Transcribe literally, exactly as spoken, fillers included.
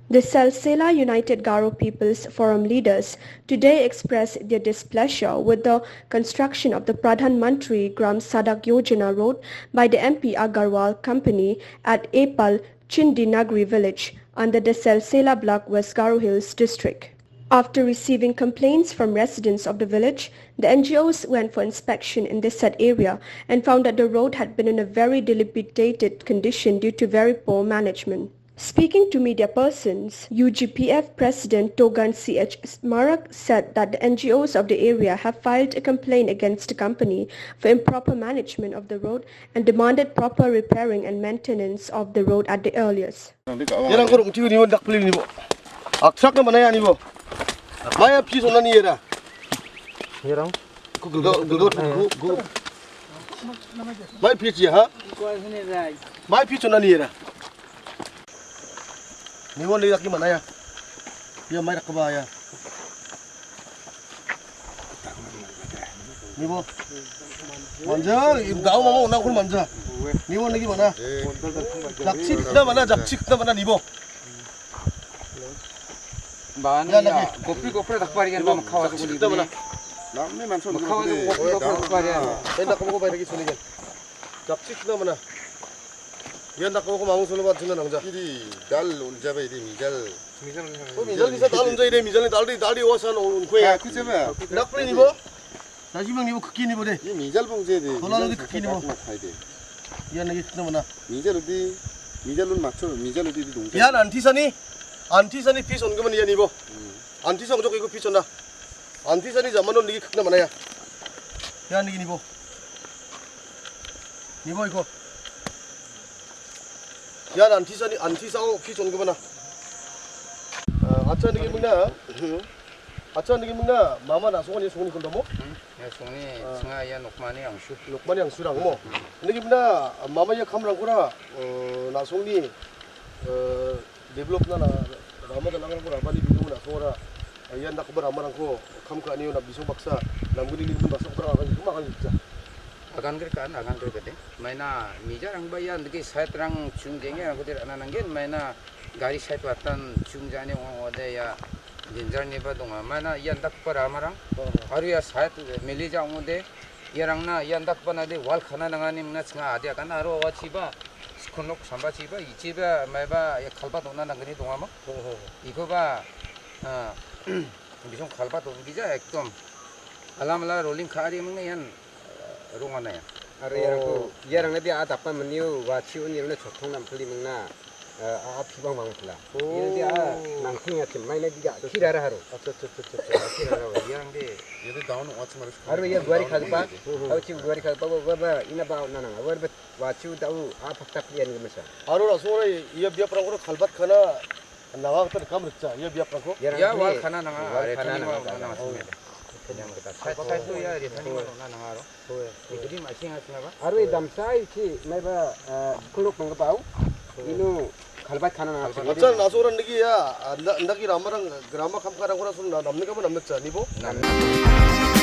The Salsela United Garo People's Forum leaders today expressed their displeasure with the construction of the Pradhan Mantri Gram Sadak Yojana road by the M P Agarwal company at Epal Chindi Nagri village under the Salsela block, West Garo Hills district. After receiving complaints from residents of the village, the N G Os went for inspection in the said area and found that the road had been in a very dilapidated condition due to very poor management. Speaking to media persons, U G P F President Togan C H Marak said that the N G Os of the area have filed a complaint against the company for improper management of the road and demanded proper repairing and maintenance of the road at the earliest. Iarangko rong·tio nibo dakpili nibo. Aksakna manaya nibo. Maya pis onani iara. Iarang. Ko gilgo, gilgo, go, go. Mai pis ya, ha? Mai pis onani iara. Nibo ni dakki manaya. Ia mai dakba ya. Nibo. Manja, im dao mama ona kur manja. Nibo nigi mana. Jakchik na mana, jakchik na mana nibo. Bani ya, ya, lagi. Gopri gopri dakpari kan bang khawa tu. Jakchik na mana. Namni manso khawa tu gopri gopri dakpari kan. Eh, nak kamu kau bayar lagi sini kan. Jakchik na mana. Ian dakko ko mamung solo bat sini nangja. Iri dal unja ba iri mijal. Mijal ni. Oh, mijal ni sa dal unja iri mijal ni dal di, dal di wasan unkwe. Aku coba. Dakpari nibo. Najimang nibo kaki nibo de. Ye mijal bongje de. Tola lagi kaki nibo. Ian lagi kaki mana. Mijal di, mijal un macho, mijal di di dongja. Ian anti sani, anti sani pis ongimin ian nibo. Anti song jok iku pis onda. Anti sani jamano nigi kikna manaya. Ian nigi nibo. Nibo iko. Ian anti sani, anti sao pis ongimina. Ah, acha nigi mingna. Acha nigi mingna, mama na songni songni kondamo? Hmm, ya songni, ah, singa ya nokmani angsu. Nokmani angsu rangmo. Nigi mingna, mama ya kam rangkura, eh, na songni, eh, develop na na rama jalangrangko rabani bidongo na·songara, ian dakgipa ramarangko kam ka·anio na bisong baksa namgni ninggimin baksa okrang agan gita agan gita. Agan gita kan, agan gita de. Maina mijarangba ian dake side-rang chungjenge rangko de ra·na nanggen, maina gari side watan chungjani ong·ode ia danger-niba donga. Maina ian dakgipa ramarang, oh, aro ia side melija ong·ode, iarangna ian dakgipa nade wall kana nangani mingna chinga ade agan aro awachiba. Skul nok sambachiba, ichiba, maiba, ya kalbat on·na nanggni dongama. Ho, ho, ho. Ikoba, ah, bisong kalbat on·gija, ekdom. Alam ala rolling ka·ari mingna ian, ah, rongana ya. Aro iarangko, oh, iarangna dia a dapa menio, wachi on iarangna chotong nampili mingna, ah, a, a pibang bang pila. Oh. Iarang dia a nangking atim, maina dia, acha, acha, kirara haro. Acha, acha, acha, acha, acha. Kirara haro. Iarang de. Iarang down wachi maris. Aro ia guari kalpa, ho, ho, ho, awachi guari kalpa, ba, ba, ina ba on·na nang, aro ba Wachiu dau a paktak lian gemesa. Aro na·songara ia biaprangko kalbat kana nanga gita nikam rikja, ia biaprangko. Ia wal kana nanga, wal kana nanga, nanga. Kalbat itu ia retani wal nanga aro. Igri masing asna ba. Aro i damsa ichi maiba, eh, kuluk manggapau. Ino kalbat kana nanga. Acha, na·songara nigi ia, anda, andaki ramarang, grama kam karang kora sun na, namni kama namni cha, nibo? Namni.